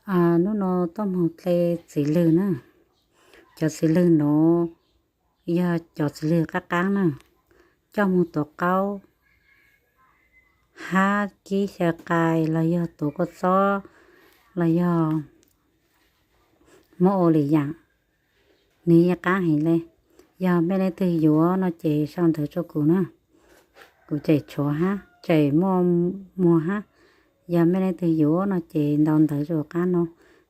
Hnub no tuaj moog dle txiv lwg na. Cov txiv lwg nuav yog cov txiv lwg qaab qaab na, coj moog tuav qaub hab kib xyaw qai los yog tuav kua txob los yog muab ua lwm yaam, nwg yeej qaab heev le. Yog mej leej twg yuav no ces sau ntawv rua kuv na, kuv tseem tshuav hab tseem muaj muag hab. Yog mej leej twg yuav no ces ntaus ntawv rua qab no,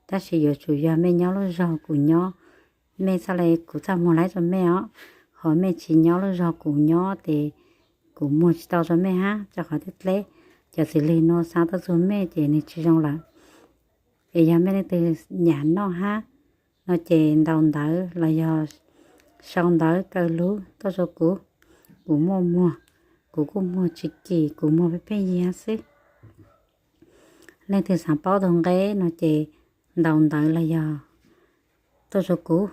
tab sis yuav tsum yog mej nyob lub zog kuv nyob, mej txhaj le kuv txaj muag laib rua mej os. Ho mej tsi nyob lub zog kuv nyob ces kuv muag tsi tau rua mej hab, rua qhov tias dleb cov txiv lwg nuav xa tuaj txug mej ces nwg tsi zoo lawm. Es yog mej leej twg nyam noj hab no ces ntaus ntawv los yog sau ntawv kaw lug tuaj rua kuv, kuv muaj muag, kuv kuj muag tsi kim, kuv muag pheej pheej yig xwb. Leej twg xaav paub tug nqeb no ces ntaus ntawv los yog tuaj rua kuv,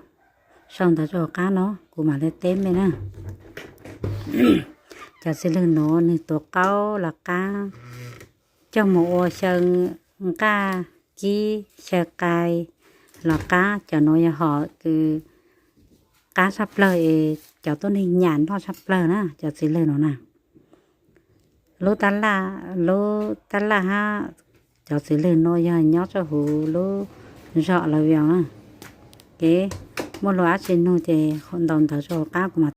sau ntawv rua qab no kuv mam le teb mej na. Cov txiv lwg nuav nwg tuav qaub los qaab, coj moog ua xyaw nqaj kib xyaw qai los qaab, cov nuav yog hom kws qaab tshaj plawg es cov tuab neeg nyam noj tshaj plawg na cov txiv lwg nuav na. Lub tab laj, lub tab laj hab cov txiv lwg nuav yog nyob rua huv lub zog Lavio na. Ces muaj lug dlaab tsi nug ces ntaus ntawv rua huv qab kuv mam